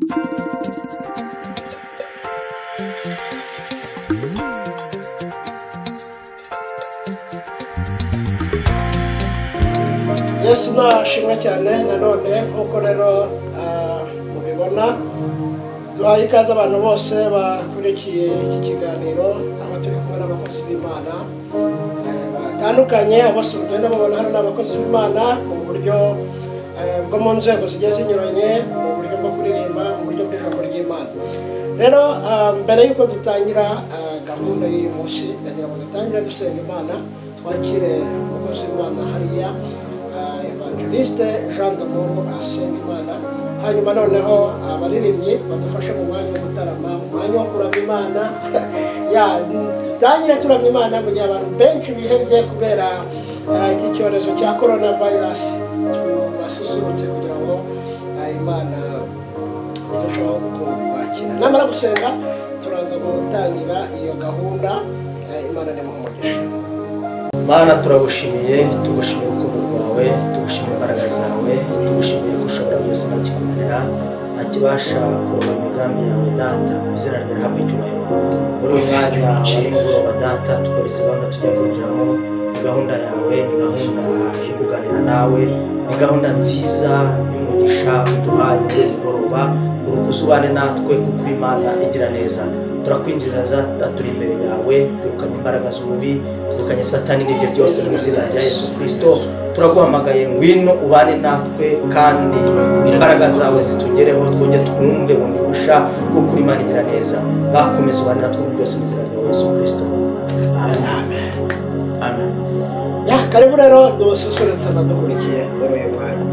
Yesu nashimwe cyane. Nanone nk'uko rero mubibona, duhaye ikaze abantu bose bakurikiye iki kiganiro, aho turi kumwe n'abakozi b'Imana batandukanye. Bose mugenda mubona hano ni abakozi b'Imana mu buryo bwo mu nzego zigiye zinyuranye, mu buryo bwo kuririmba, mu buryo bw'ijambo ry'Imana. Rero mbere y'uko dutangira gahunda y'uyu munsi, ndagira ngo dutangire dusenga Imana, twakire umukozi w'Imana hariya, Evangeliste Jean d'Amour, asenga Imana, hanyuma noneho abaririmbyi badufashe mu mwanya wo gutarama, mu mwanya wo kuramya Imana. Ya, dutangire turamya Imana mu gihe abantu benshi bihebye kubera iki cyorezo cya corona virus. Tubasusurutse kugira ngo Imana irushaho kubakira. Namara gusenga turaza gutangira iyo gahunda. Imana ni umugisha. Mana, turagushimiye, tugushimiye urukundo rwawe, tugushimiye imbaraga zawe, tugushimiye ko ushobora byose, ntakikunanira, ntakibasha kureba imigambi yawe. Data, izina ryawe rihabwe icyubahiro muri uyu mwanya wa nimugoroba. Data, tukweretse gahunda tujya kwinjiramo. Ni gahunda yawe, ni gahunda yo kuganira nawe, ni gahunda nziza y'umugisha uduhaye muri uyu mugoroba. Urukuza ubane natwe, kuko uri Imana igira neza. Turakwinjiriza, turi imbere yawe, twirukanye imbaraga z'ububi, twirukanye Satani n'ibyo byose mu izina rya Yesu Kirisito. Turaguhamagaye, ngwino ubane natwe, kandi imbaraga zawe zitugereho, twongere twumve bundi busha, kuko uri Imana igira neza. Bakomeza ubane natwe mu byose mu izina rya Yesu Kirisito, amen. Amen. Ya, karibu rero dususurutse abadukurikiye muri uyu mwanya.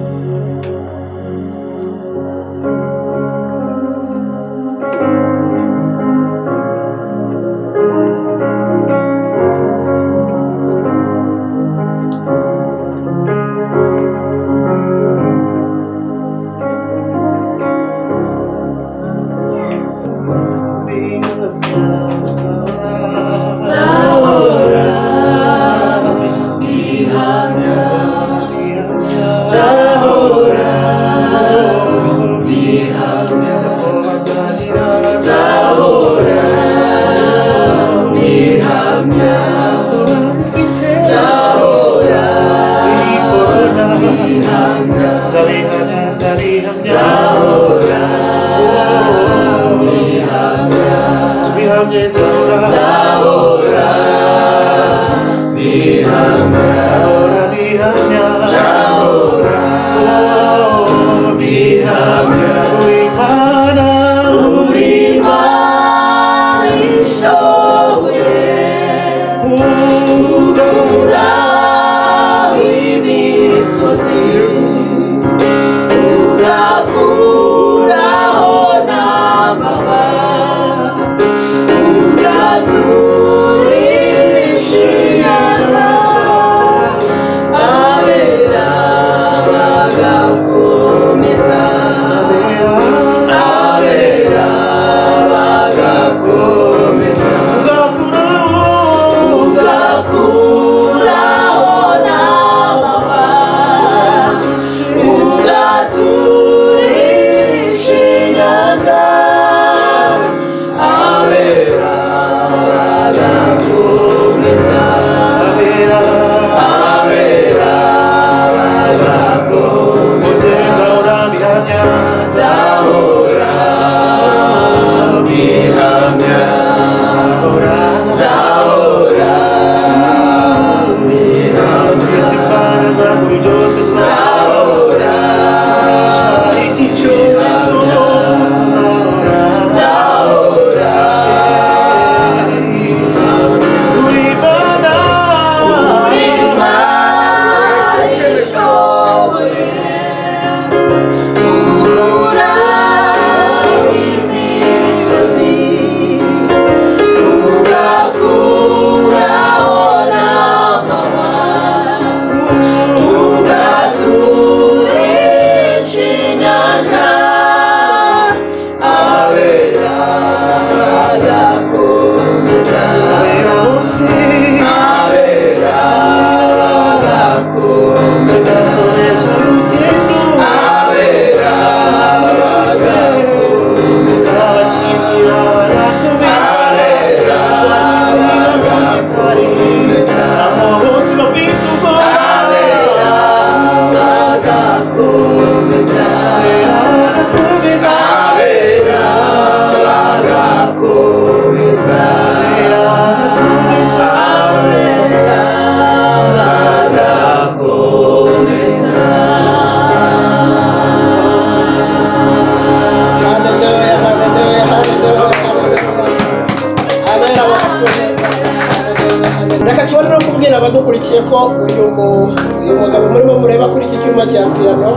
Uyu mugabo murimo mureba kuri iki cyuma cya piyano,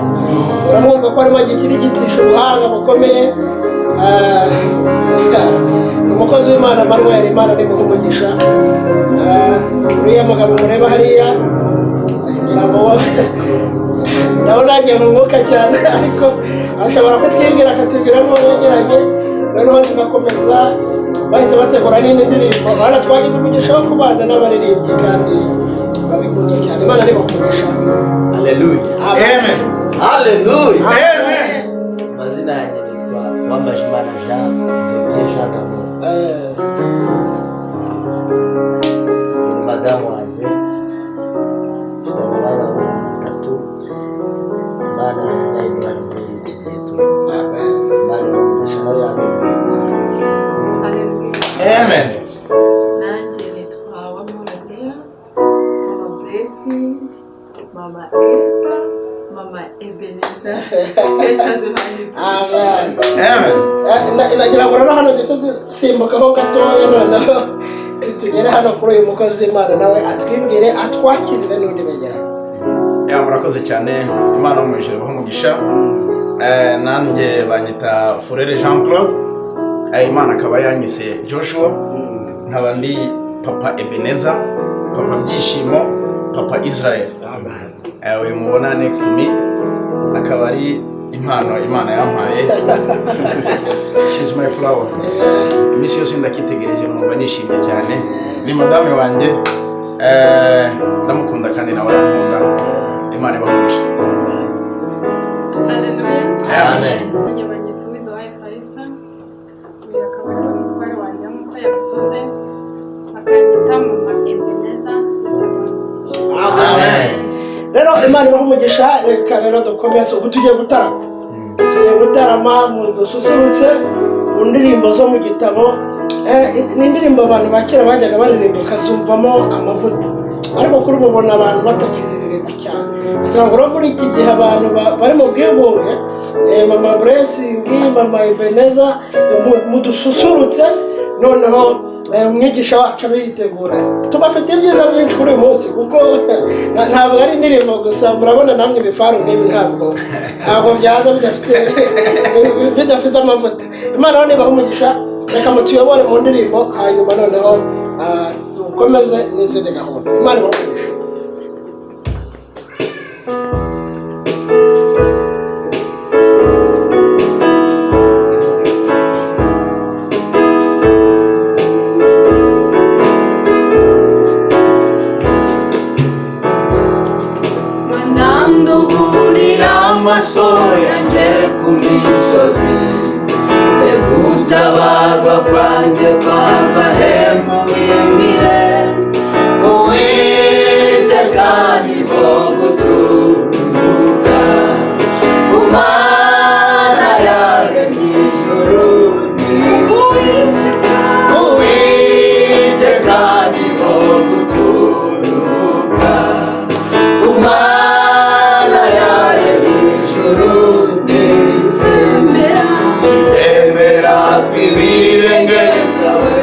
uramwumva ko arimo agikirigitisha ubuhanga bukomeye. Umukozi w'Imana Manuel, Imana ni umugisha. Uriya mugabo mureba hariya, ngira ngo ndabona yagiye mu mwuka cyane, ariko ashobora kutwibwira akatubwira n'uwo begeranye, noneho tugakomeza bahita bategura n'indi ndirimbo. Hano twagize umugisha wo kubana n'abaririmbyi kandi babikunze cyane. Imana ni umugisha. Haleluya. Amen. Haleluya. Amen. Amazina yanjye nitwa Uwambajimana Jean de Dieu, Jean d'Amour. Ni madamu wanjye, dufitanye abana batatu. Imana yayiduhaye muri iki gihe turimo. Imana ibamugisha, nawe yabibwiye. Haleluya. Amen. Nanjye nitwa Uwamahoro Dea, Mama Blessing, Mama Esther, Mama Ebenezer. Ese duhanye. Amen. Amen. Nagira ngo rero hano ndetse dusimbukaho gatoya, noneho tugere hano kuri uyu mukozi w'Imana, nawe atwibwire, atwakirire n'undi begeranye. Ya, murakoze cyane. Imana yo mu ijuru ibahe umugisha. Nanjye banyita Furere Jean Claude. Imana akaba yanyise Joshua, nkaba ndi Papa Ebeneza, Papa Byishimo, Papa Israel. Uyu mubona next to me akaba ari impano Imana yampaye. She's my flower. Iminsi yose ndakitegereje numva nishimye cyane. Ni madame wanjye. Ndamukunda kandi nawe arankunda. Imana ibahe umugisha. Haleluya. Amen. Nanjye banyita Uwiduhaye Farisa. Uyu akaba ari umutware wanjye nk'uko yabivuze, bakanyita Mama Ebeneza ndetse. Amen. Rero Imana ibahe umugisha. Reka rero dukomeze. Ubu tugiye gutarama, tugiye gutarama mu dususurutse mu ndirimbo zo mu gitabo. Ni indirimbo abantu ba kera bajyaga baririmba ukazumvamo amavuta, ariko kuri ubu ubona abantu batakiziririmba cyane. Kugira ngo rero muri iki gihe abantu bari mu bwigunge, Mama Blessing, Mama Ebeneza, mudususurutse, noneho umwigisha wacu abiyitegura. Tubafite ibyiza byinshi kuri uyu munsi, kuko ntabwo ari indirimbo gusa. Murabona namwe ibifaru nk'ibi ntabwo byaza bidafite amavuta. Imana rero nibaha umugisha. Reka mutuyobore mu ndirimbo, hanyuma noneho dukomeze n'izindi gahunda. Imana ibahe umugisha. Mananduburira amaso yanjye ku misozi, gutabarwa kwanjye kwava he? Mubimbwire. Uwiteka niho guturuka, ku Mana yaremye ijuru. Uwiteka niho guturuka, ku Mana yaremye ijuru n'isi. Izemera ko ibirenge byawe.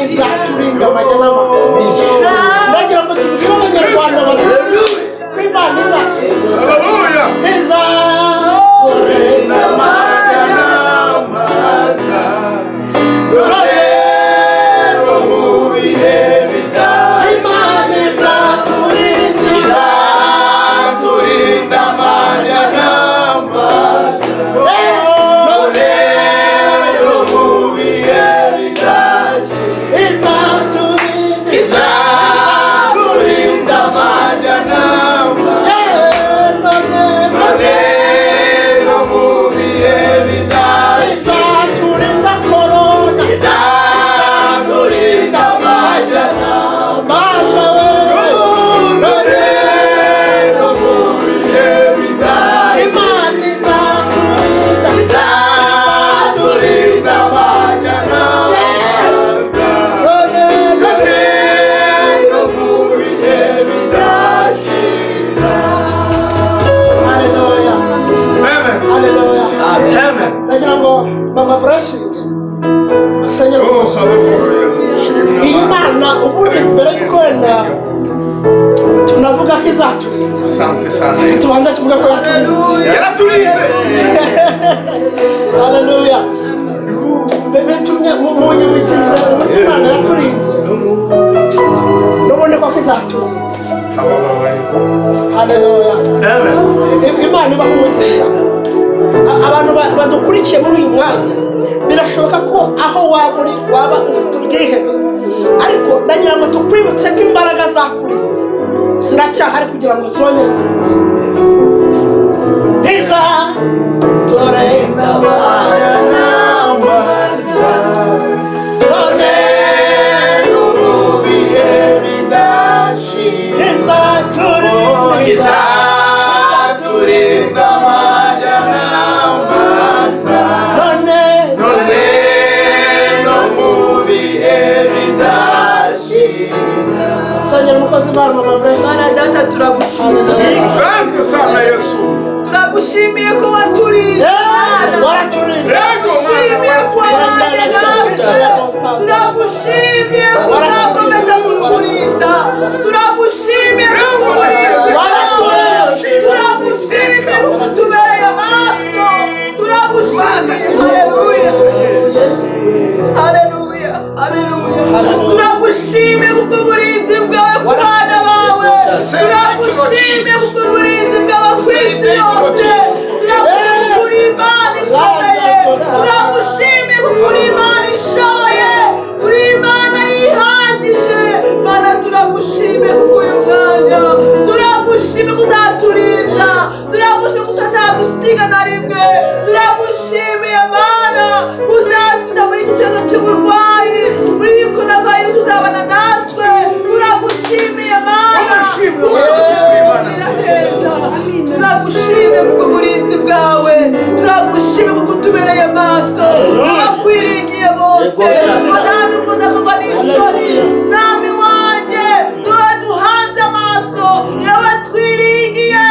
Izaturinda amajya n'amaza. Ndagira ngo tubwire Abanyarwanda badukurikiye ko Imana izaturinda. Hallelujah. Izaturinda Amajya n'amaza, rero mu bihe bidashira. Imana izaturinda. Izaturinda amajya n'amaza, rero mu bihe bidashira. Izaturinda. Izaturinda amajya n'amaza, rero mu bihe bidashira. Izaturinda korona. Izaturinda amajya Maza we. rero mu bihe bidashira. Imana izaturinda. Izaturinda amajya n'amaza, rero mu bihe bidashira. Haleluya. Amen. Haleluya. Amen. Ndagira ngo Mama Blessing asenyere. Oh, hallelujah. Iyi Mana ubundi mbere y'uko wenda tunavuga ko izaturinda, Asante sana Yesu. tubanza tuvuga ko yaturinze. Yaraturinze. Haleluya. Bitumye munyibukije uburyo Imana yaturinze, n'ubundi koko izaturinda. Hallelujah. Haleluya. Amen. Imana ibaha umugisha. Abantu badukurikiye muri uyu mwanya, birashoboka ko aho waba uri waba ufite ubwihebe, ariko ndagira ngo tukwibutse ko imbaraga zakurinze ziracyahari kugira ngo zongere zikurinde. Iza Turinda amajya n'amaza, none rero mu bihe bidashira. Izaturinda. Izaturinda amajya n'amaza, None none no mu bihe bidashira. Senyera umukozi w'Imana Mama Blessing. Mana Data, turagushimiye. Asante sana Yesu. Turagushimiye ko waturinze. Yeah, waraturinze. Yego Mana. Turagushimiye ko wabanye natwe. Turagushimiye ko uzakomeza kuturinda. Turagushimiye ko uburinzi bwawe. Turagushimiye ko utubereye amaso. Turagushimiye. Haleluya. Haleluya. Haleluya. Turagushimiye kubwo burinzi bwawe ku bana bawe. Turagushimiye kubwo burinzi bwawe ku isi yose. Turagushimiye uri Imana ikomeye. Turagushimiye kuko uri Imana ishoboye. Uri Imana yihagije. Mana, turagushimiye kuko uyu mwanya. Turagushimiye ko uzaturinda. Turagushimiye ko utazadusiga na rimwe. Turagushimiye Mana ko uzaturinda muri iki kibazo cy'uburwayi. Muri iyi coronavirus uzabana natwe. Turagushimiye Mana. Kugira neza. Turagushimiye kubwo burinzi bwawe. Turagushimiye kuko utubereye amaso. Abakwiringiye bose ngo nta n'umwe uzakorwa n'isoni. Mwami wanjye, niwe duhanze amaso, niwe twiringiye.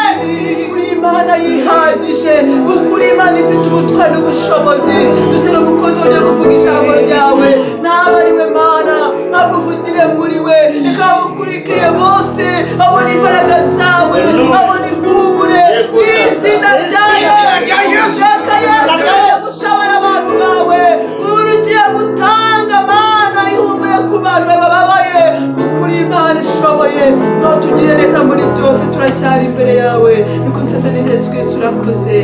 Uri Imana yihagije, kuko uri Imana ifite ubutwari n'ubushobozi. Dusaba umukozi wongeye kuvuga ijambo ryawe, ntaba ari we Mana, ntabwo uvugire muri we. Reka abakurikiye bose babone imbaraga zawe, babone ihumure mu izina rya Izina rya Yesu. Reka Yesu ugiye gutabara abantu bawe, ugiye gutanga Mana ihumure ku bantu bababaye, kuko uri Imana ishoboye. Nawe tugire neza muri byose, turacyari imbere yawe. Niko nsetse neza Yesu Kristo, urakoze.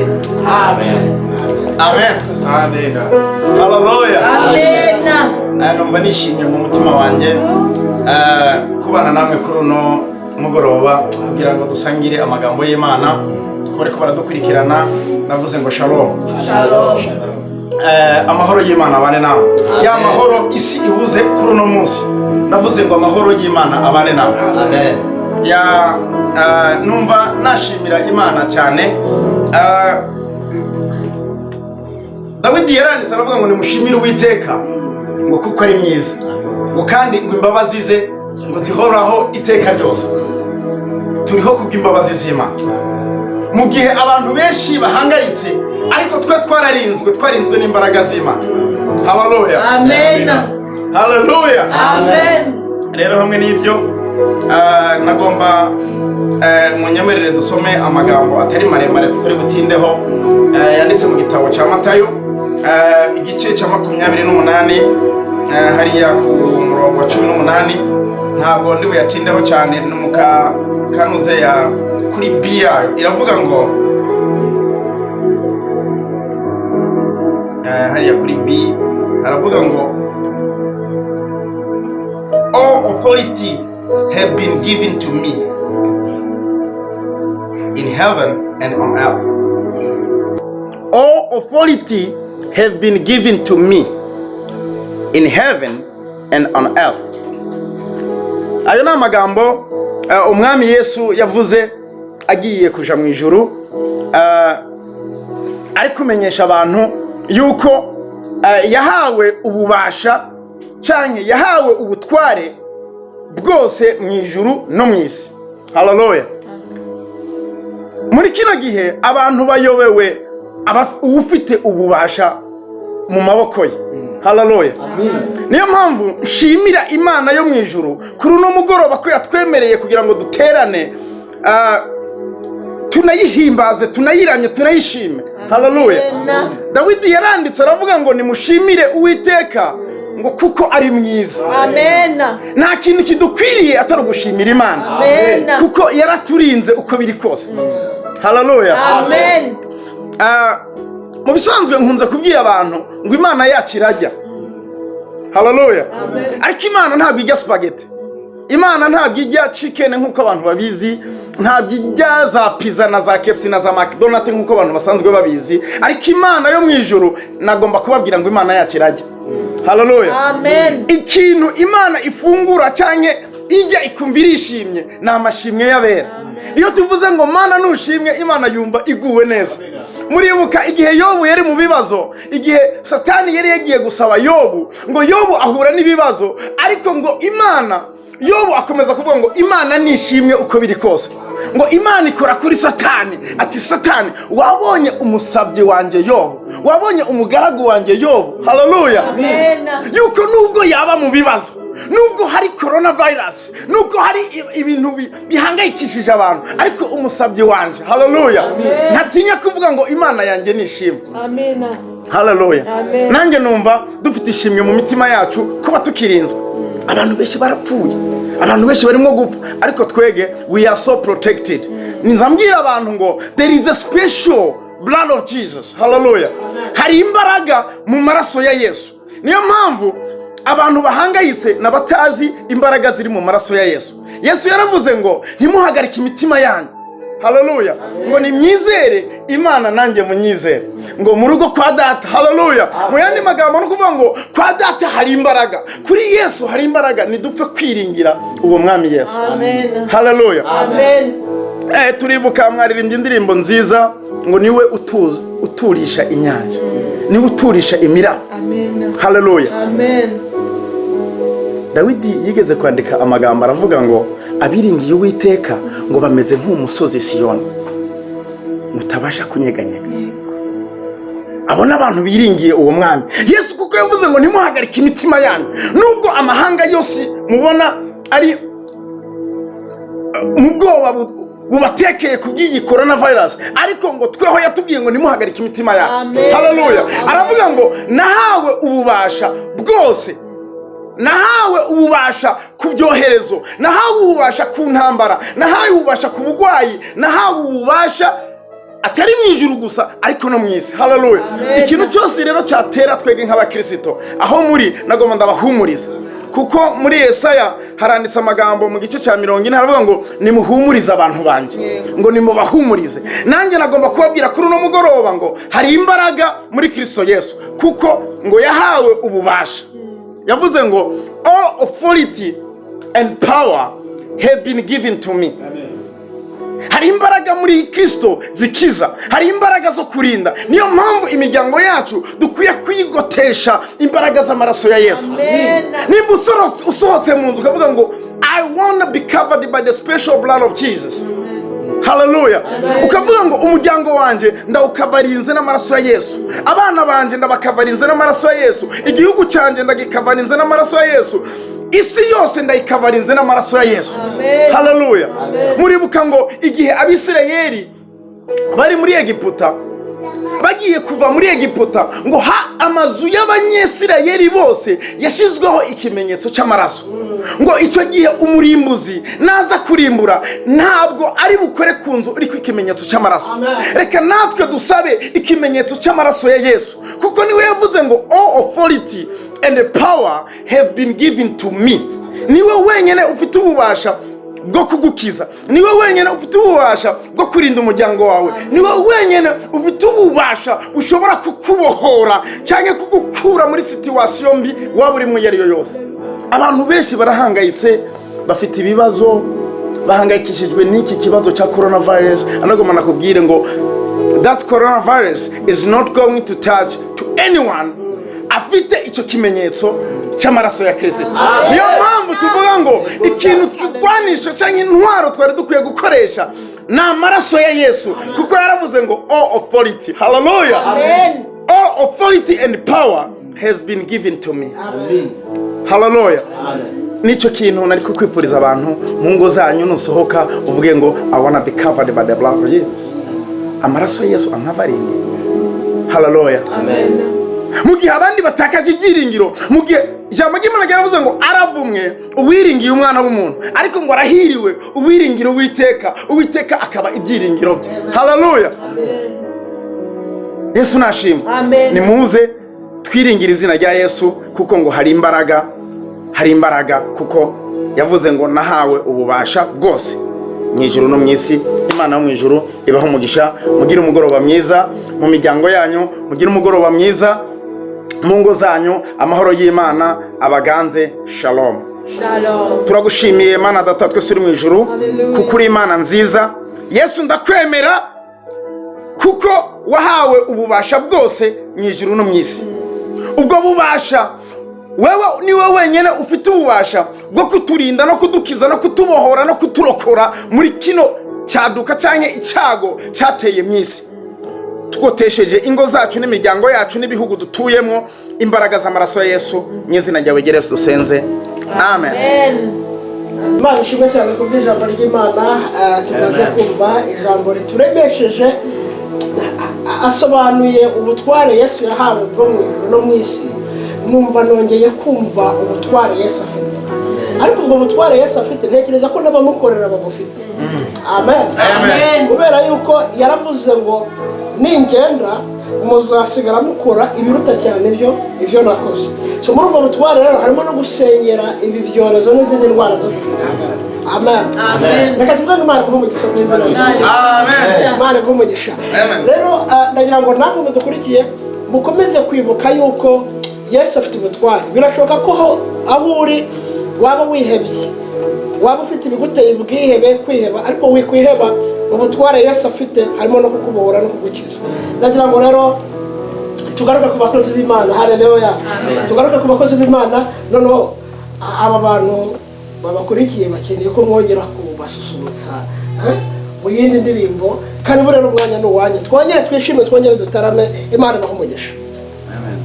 Amen. Amen. Amen. Hallelujah. Amen. Numva nishimye mu mutima wanjye kubana namwe kuri uno mugoroba kugira ngo dusangire amagambo y'Imana. Ko bariko baradukurikirana, navuze ngo shalom. Shalom. Amahoro y'Imana abane nawe. Ya mahoro isi ibuze kuri uno munsi, navuze ngo amahoro y'Imana abane nawe. Amen. Ya numva nashimira Imana cyane. Dawidi yaranditse aravuga ngo nimushimire Uwiteka ngo kuko ari mwiza, ngo kandi ngo imbabazi ze ngo zihoraho iteka ryose. Turiho kubw'imbabazi z'Imana. Mu gihe abantu benshi bahangayitse, ariko twe twararinzwe, twarinzwe n'imbaraga z'Imana. Haleluya. Amen. Haleluya. Amen. Rero hamwe n'ibyo, nagomba munyemerere dusome amagambo atari maremare tutari butindeho, yanditse mu gitabo cya Matayo, igice cya 28, hariya ku murongo wa 18. Ntabwo ndi buyatindeho cyane. Ni mu kanuze ya kuri B yayo iravuga ngo, hariya kuri B haravuga ngo: "All authority have been given to me in heaven and on earth." All authority have been given to me in heaven and on earth. Ayo ni amagambo Umwami Yesu yavuze agiye kuja mu ijuru, ari kumenyesha abantu yuko yahawe ububasha canke yahawe ubutware bwose mu ijuru no mu isi. Haleluya. Muri kino gihe abantu bayobewe uwufite ububasha mu maboko ye. Haleluya. Niyo mpamvu nshimira Imana yo mu ijuru kuri uno mugoroba ko yatwemereye kugira ngo duterane, tunayihimbaze, tunayiramye, tunayishime. Haleluya. Dawidi yaranditse aravuga ngo: "Nimushimire Uwiteka," ngo "kuko ari mwiza." Amen. Nta kintu kidukwiriye atari ugushimira Imana, Amen. kuko yaraturinze uko biri kose. Haleluya. Amen. Mu bisanzwe nkunze kubwira abantu ngo Imana yacu irajya. Haleluya. Ariko Imana ntabwo ijya spaghetti, Imana ntabwo ijya chicken nk'uko abantu babizi, ntabwo ijya za pizza na za KFC na za McDonald nk'uko abantu basanzwe babizi. Ariko Imana yo mu ijuru, nagomba kubabwira ngo Imana yacu irajya. Haleluya. Amen. Ikintu Imana ifungura cyangwa ijya ikumva irishimye ni amashimwe y'abera. Iyo tuvuze ngo: "Mana, nushimwe," Imana yumva iguwe neza. Muribuka igihe Yobu yari mu bibazo, igihe Satani yari yagiye gusaba Yobu ngo Yobu ahura n'ibibazo, ariko ngo Imana, Yobu akomeza kuvuga ngo: "Imana nishimwe uko biri kose." Ngo Imana ikora kuri Satani ati: "Satani, wabonye umusabyi wanjye Yobu? Wabonye umugaragu wanjye Yobu?" Haleluya. Amen. Yuko nubwo yaba mu bibazo, nubwo hari corona virus, nubwo hari ibintu bihangayikishije abantu, ariko umusabyi wanjye, haleluya, ntatinya kuvuga ngo: "Imana yanjye nishimwe." Amen. Haleluya. Amen. Nanjye numva dufite ishimwe mu mitima yacu kuba tukirinzwe. Abantu benshi barapfuye, abantu benshi barimo gupfa, ariko twege we are so protected. Nza mbwira abantu ngo there is a special blood of Jesus. Haleluya. Hari imbaraga mu maraso ya Yesu. Niyo mpamvu abantu bahangayitse n'abatazi imbaraga ziri mu maraso ya Yesu. Yesu yaravuze ngo: "Ntimuhagarike imitima yanyu." Haleluya. Ngo: "Nimwizere Imana, nanjye munyizere." Ngo mu rugo kwa Data, haleluya, mu yandi magambo ni ukuvuga ngo kwa Data hari imbaraga, kuri Yesu hari imbaraga. Nidupfe kwiringira uwo Mwami Yesu. Amen. Haleluya. Amen. Turibuka mwaririmbye indirimbo nziza ngo niwe uturisha inyanja, niwe uturisha imiraba. Amen. Haleluya. Amen. Dawidi yigeze kwandika amagambo aravuga ngo abiringiye Uwiteka ngo bameze nk'umusozi Siyoni mutabasha kunyeganyega. Abo ni abantu biringiye uwo Mwami Yesu, kuko yavuze ngo: "Ntimuhagarike imitima yanyu." Nubwo amahanga yose mubona ari mu bwoba bubatekeye ku bw'iyi corona virus, ariko ngo tweho yatubwiye ngo: "Ntimuhagarike imitima yanyu." Amen. Haleluya. Amen. Aravuga ngo: "Nahawe ububasha bwose, nahawe ububasha ku byoherezo, nahawe ububasha ku ntambara, nahawe ububasha ku burwayi, nahawe ububasha atari mu ijuru gusa ariko no mu isi." Haleluya. Amen. Ikintu cyose rero cyatera twebwe nk'abakirisito aho muri, nagomba ndabahumuriza, kuko muri Yesaya haranditse amagambo mu gice cya 40, haravuga ngo: "Nimuhumurize abantu banjye," ngo: "Nimubahumurize." Nanjye nagomba kubabwira kuri uno mugoroba ngo hari imbaraga muri Kirisito Yesu, kuko ngo yahawe ububasha. Yavuze ngo: "All authority and power have been given to me." Hari imbaraga muri Kirisito zikiza, hari imbaraga zo kurinda. Niyo mpamvu imiryango yacu dukwiye kuyigotesha imbaraga z'amaraso ya Yesu. Amen. Nimba usohotse mu nzu ukavuga ngo: "I wanna be covered by the special blood of Jesus." Haleluya. Ukavuga ngo umuryango wanjye ndawukavarinze n'amaraso ya Yesu, abana banjye ndabakavarinze n'amaraso ya Yesu, igihugu cyanjye ndagikavarinze n'amaraso ya Yesu, isi yose ndayikavarinze n'amaraso ya Yesu. Haleluya. Muribuka ngo igihe Abisirayeli bari muri Egiputa, bagiye kuva muri Egiputa, ngo ha amazu y'Abanyesirayeli bose yashyizweho ikimenyetso cy'amaraso, ngo icyo gihe umurimbuzi naza kurimbura ntabwo ari bukore ku nzu iri ku ikimenyetso cy'amaraso. Reka natwe dusabe ikimenyetso cy'amaraso ya Yesu, kuko niwe yavuze ngo "All authority and power have been given to me." Niwe wenyine ufite ububasha bwo kugukiza, niwe wenyine ufite ububasha bwo kurinda umuryango wawe, niwe wenyine ufite ububasha ushobora kukubohora cyangwa kugukura muri situation mbi waba urimo iyo ari yo yose. Abantu benshi barahangayitse, bafite ibibazo, bahangayikishijwe n'iki kibazo cya coronavirus. Anagomba nakubwire ngo that coronavirus is not going to touch to anyone afite icyo kimenyetso cy'amaraso ya Kirisito. Niyo mpamvu tuvuga ngo ikintu kigwanisho cyangwa intwaro twari dukwiye gukoresha ni amaraso ya Yesu, kuko yaravuze ngo "All authority", haleluya, "all authority and power has been given to me." Haleluya. Nicyo kintu nari kukwifuriza abantu mu ngo zanyu. Nusohoka uvuge ngo "I wanna be covered by the blood of Jesus." Amaraso ya Yesu ankavaringe. Haleluya. Mu gihe abandi batakaje ibyiringiro, mu gihe ijambo ry'Imana ryaravuze ngo aravumwe uwiringiye umwana w'umuntu, ariko ngo arahiriwe uwiringira Uwiteka, Uwiteka akaba ibyiringiro bye. Haleluya. Yesu nashimwe. Amen. Nimuze twiringire izina rya Yesu, kuko ngo hari imbaraga, hari imbaraga, kuko yavuze ngo nahawe ububasha bwose mu ijuru no mu isi. Imana yo mu ijuru ibaho umugisha. Mugire umugoroba mwiza mu miryango yanyu, mugire umugoroba mwiza mu ngo zanyu. Amahoro y'Imana abaganze. Shalom. Shalom. Turagushimiye Mana Data twese uri mu ijuru, kuko uri Imana nziza. Yesu, ndakwemera kuko wahawe ububasha bwose mu ijuru no mu isi. Ubwo bubasha wewe niwe wenyine ufite ububasha bwo kuturinda no kudukiza no kutubohora no kuturokora muri kino cyaduka cyangwa icyago cyateye mu isi. Twotesheje ingo zacu n'imiryango yacu n'ibihugu dutuyemo imbaraga z'amaraso ya Yesu. Mu izina ryawe Yesu dusenze, amen. Imana ishimwe cyane ku bw'ijambo ry'Imana. Tumaze kumva ijambo rituremesheje. Asobanuye ubutware Yesu yahawe bwo mu ijuru no mu isi. Numva nongeye kumva ubutware Yesu afite, ariko ubwo butware Yesu afite ntekereza ko n'abamukorera babufite. Amen. Amen. Kubera yuko yaravuze ngo ningenda muzasigara mukora ibiruta cyane ibyo nakoze. So muri ubwo butware rero harimo no gusengera ibi byorezo n'izindi ndwara zose zigahagarara. Amen. Amen. Reka tuvuge ngo Imana iguhe umugisha mu izina rya Yesu. Amen. Imana iguhe umugisha. Amen. Rero ndagira ngo namwe mudukurikiye mukomeze kwibuka yuko Yesu afite ubutware. Birashoboka ko aho uri waba wihebye, waba ufite ibiguteye ubwihebe, kwiheba, ariko wikwiheba. Ubutware Yesu afite harimo no kukubohora no kugukiza. Ndagira ngo rero tugaruke ku bakozi b'Imana. Haleluya. Tugaruke ku bakozi b'Imana. Noneho aba bantu babakurikiye bakeneye ko mwongera kubasusurutsa mu yindi ndirimbo. Karibu rero, umwanya ni uwanyu. Twongere twishime, twongere dutarame. Imana ibahe umugisha. Amen.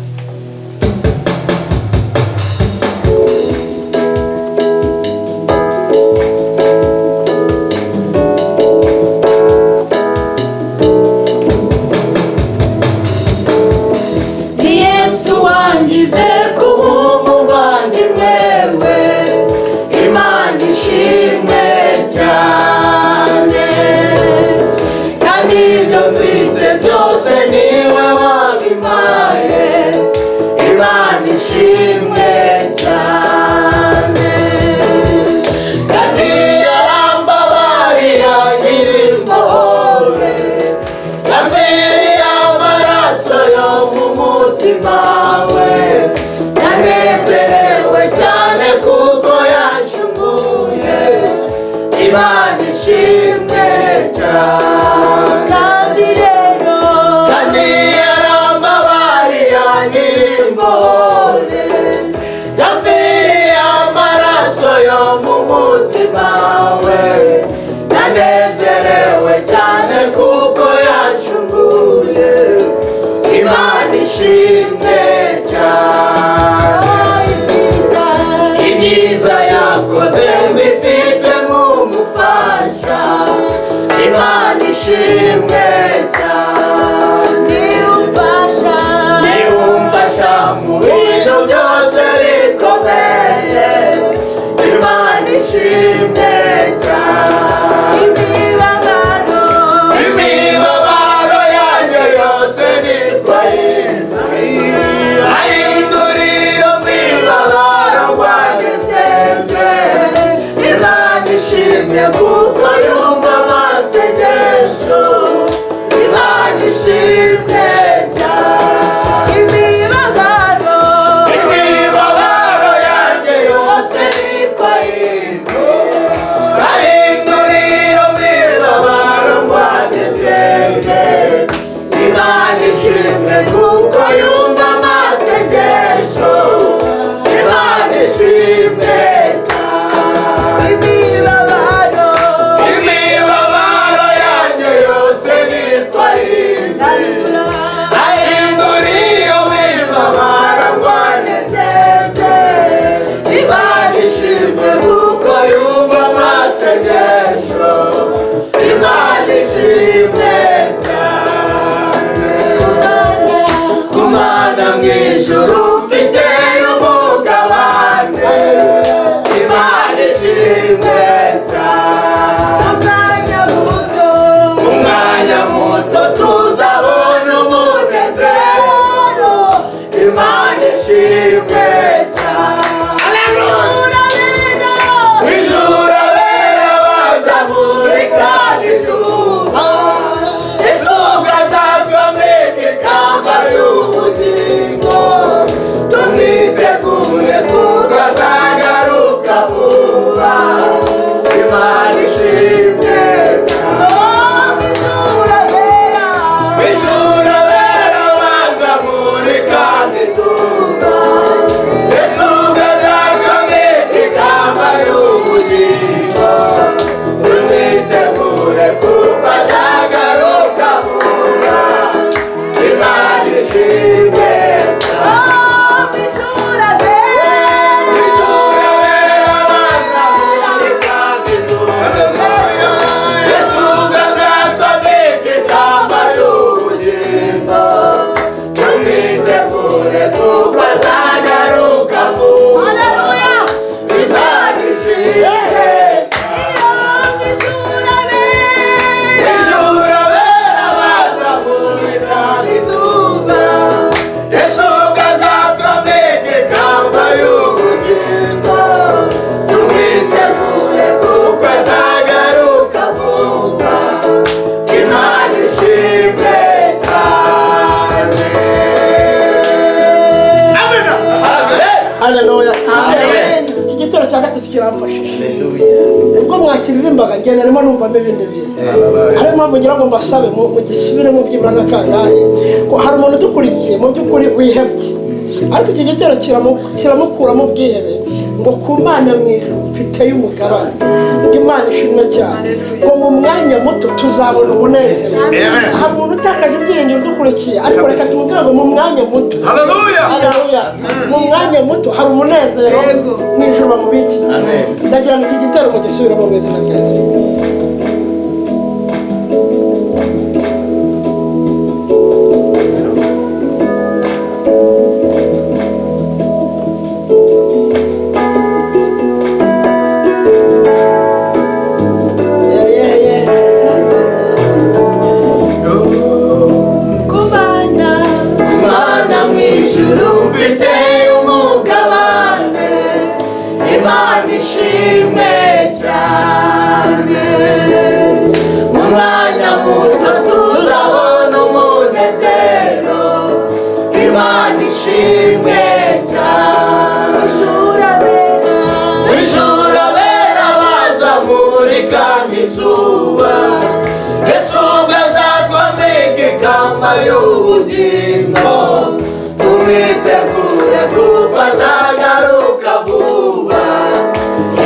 Ni Yesu wangize kuba umuvandimwe we. Imana ishimwe cyane. Kandi ibyo mfite byose niwe wabimpaye. Imana ishimwe cyane. Kandi yarambabariye nkiri imbohe, yamiriye amaraso yo mu mutima we. Yanezerewe cyane kuko yanshunguye. Imana ishimwe cyane. Kandi rero, kandi yarambabariye nkiri imbohe, yamiriye amaraso yo mu mutima we. Yanezerewe cya gatatu kiramfashije. Ubwo mwakiririmbaga, njye narimo numvamo ibindi bintu, ariyo mpamvu ngira ngo mbasabe mugisubiremo byibura nka kangahe, ko hari umuntu udukurikiye mu by'ukuri wihebye, ariko iki gitero kiramukuramo ubwihebe, ngo ku Mana mu ijuru mfiteyo umugabane, ngo Imana ishimwe cyane, ngo mu mwanya muto tuzabona umunezero. Amen. Hari umuntu utakaje ibyiringiro udukurikiye, ariko reka tumubwire ngo mu mwanya muto, Haleluya. Haleluya, mu mwanya muto hari umunezero mu ijuru bamubikiye. Amen. Ndagira ngo iki gitero mugisubiremo mu izina rya Yesu. Yeah, yeah, yeah. Kubana Imana mu ijuru mfite umugabane, Imana ishimwe cyane. Mu mwanya muto tuzabona umunezero, Imana ishimwe cyane. Ijuru abera bazamurika nk'izuba, Yesu ubwo azatwambika ikamba y'ubugingo, tumwitegure kuko azagaruka vuba.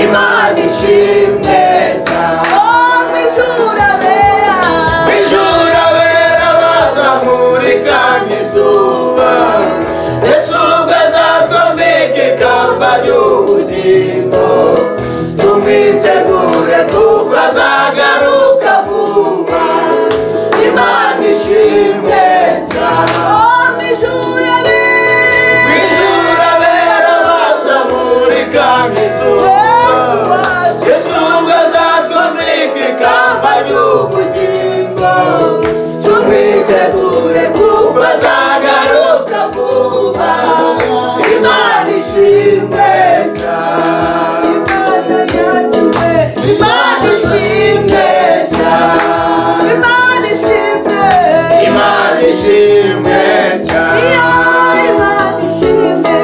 Imana ishimwe cyane. Ijuru abera bazamurika nk'izuba, Yesu ubwo azatwambika ikamba ry'ubugingo, tumwitegure kuko azagaruka vuba. Imana ishimwe cyane. Ijuru abera bazamurika nk'izuba, Yesu ubwo azatwambika ikamba ry'ubugingo, tumwitegure kuko azagaruka vuba. Imana ishimwe cyane. Imana ishimwe cyane. Imana ishimwe. Imana ishimwe cyane. Iyo Imana ishimwe.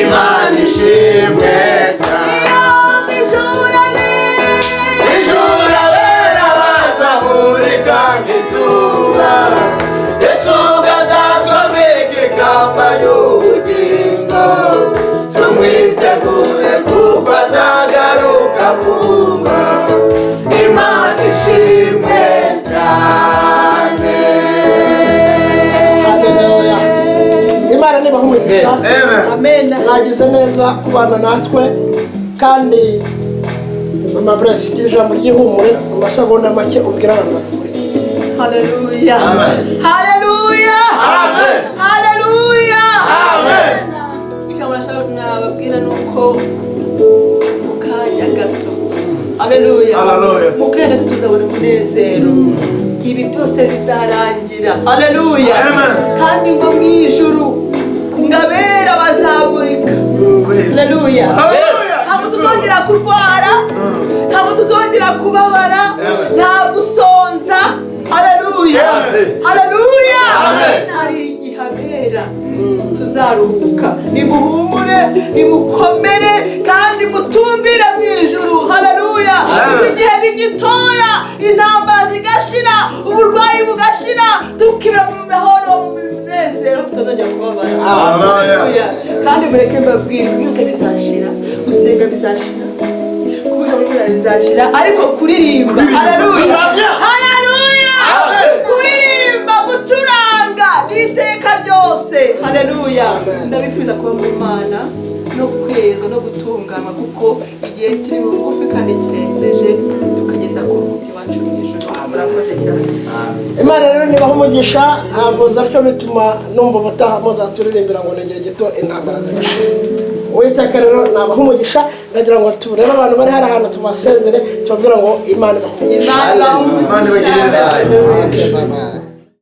Imana ishimwe cyane. Iyo ijuru Ijuru abera bazamurika nk'izuba, Yesu ubwo azatwambika ikamba y'ubugingo, tumwitegure kuko azagaruka vuba. Imana ishimwe cyane. Haleluya. Imana nibaha umugisha. Amen. Amen. Mwagize neza kubana natwe, kandi Mama Bless, gira ijambo ry'ihumure mu masegonda make ubwira abantu badukurikiye. Haleluya. Amen. Haleluya. Amen. Haleluya. Amen. Ijambo nashaka nababwira ni uko mu kanya gato, haleluya, Haleluya. mu kanya gato tuzabona umunezero, ibi byose bizarangira, haleluya. Amen. Kandi ngo mu ijuru ngo abera bazamurika, haleluya. Haleluya. Ntabwo tuzongera kurwara, ntabwo tuzongera kubabara, Amen. nta gusonza, haleluya. Amen. Haleluya. Amen. Hari igihe abera tuzaruhuka. Nimuhumure, nimukomere kandi mutumbire mu ijuru, haleluya. Amen. Igihe ni gitoya, intambara zigashira, uburwayi bugashira, tukibera mu mahoro, mu munezero, tutazongera kubabara. Amen. Haleluya. Kandi mureke mbabwire, byose bizashira, gusenga bizashira, kuvuga muri Imana bizashira, ariko kuririmba, haleluya. Kuramya. Haleluya. Amen. Kuririmba, gucuranga n'iteka ryose, haleluya. Ndabifuza kuba mu Mana no kwezwa no gutunganywa, kuko igihe kiri bugufi kandi kiregereje, tukagenda kuruhuka iwacu mu ijuru. Murakoze cyane. Imana rero nibaha umugisha. Avuze atyo bituma numva ubutaha muzaturirimbira ngo ni igihe gito intambara zigashira. Uwiteka rero nabaha umugisha. Ndagira ngo turebe abantu bari hari ahantu, tubasezere, tubabwira ngo Imana ibahe umugisha. Imana ibahe Imana ibagirire neza. Okay, bye bye.